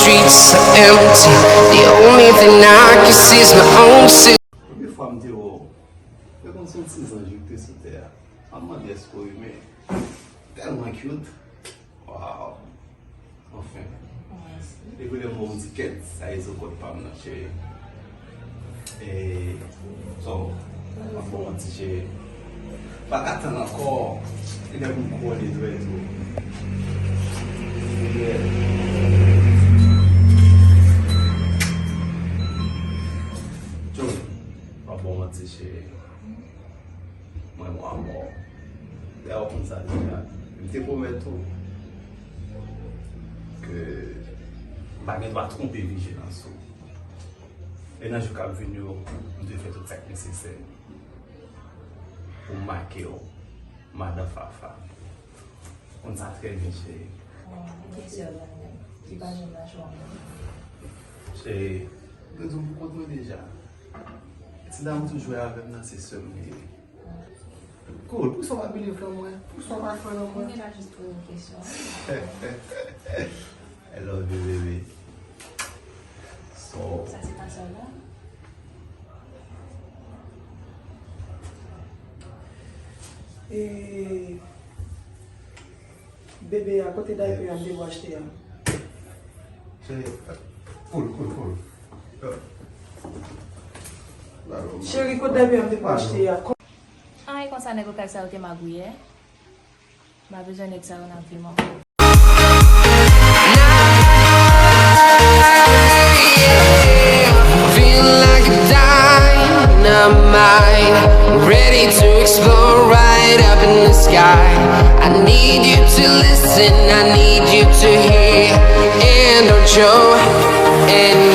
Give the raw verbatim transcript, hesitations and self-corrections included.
Streets are empty. The only thing I can see is my own city. Premye fwa m te wè w, mwen te konn se yon ti zanj ou te sou tè a. M ap mande èske w renmen. Tèlman cute. Wow. Anfen. Mèsi. Depi lè m wè w m di kèt, sa e zo kòd pa m nan, cheri. E, so, m ap ba w manti, cheri. Pa ka tann ankò. E lè pou m kole dwèt ou. Yeah. Joe, m ap ba w manti, cheri. Mwen, mwen, mwen. Lè w konn sa deja. M te pwomèt ou ke m pa gen dwa twonpe vijilans ou. E nan jou k ap vini yo, m dwe fè tout sa k nesesè pou m make w madan Fafa. Konn sa trè byen, cheri. Bon, m te di w la menm. Li pa janm lage w menm. Cheri, m te di w pou kont mwen deja. Ti dam toujou avè m nan, se sè m li ye. Cool, poukisa w pa believe nan mwen? Poukisa w pa kwè nan mwen? Mwen te la jis poze yon kesyon. I love you, baby. So, sa se pa sè w la? E bebe a, kote daypè a m te pou achte a? Cheri, cool, cool, cool. Cheri, kote daypè a m te pou achte a? Anyen konsa nèg lokal sa yo te magouyè. M pa bezwen nèg sa yo nan vi m ankò. Feeling like a dynamite, ready to explode right up in the sky. I need you to listen, I need you to hear. And don't you, and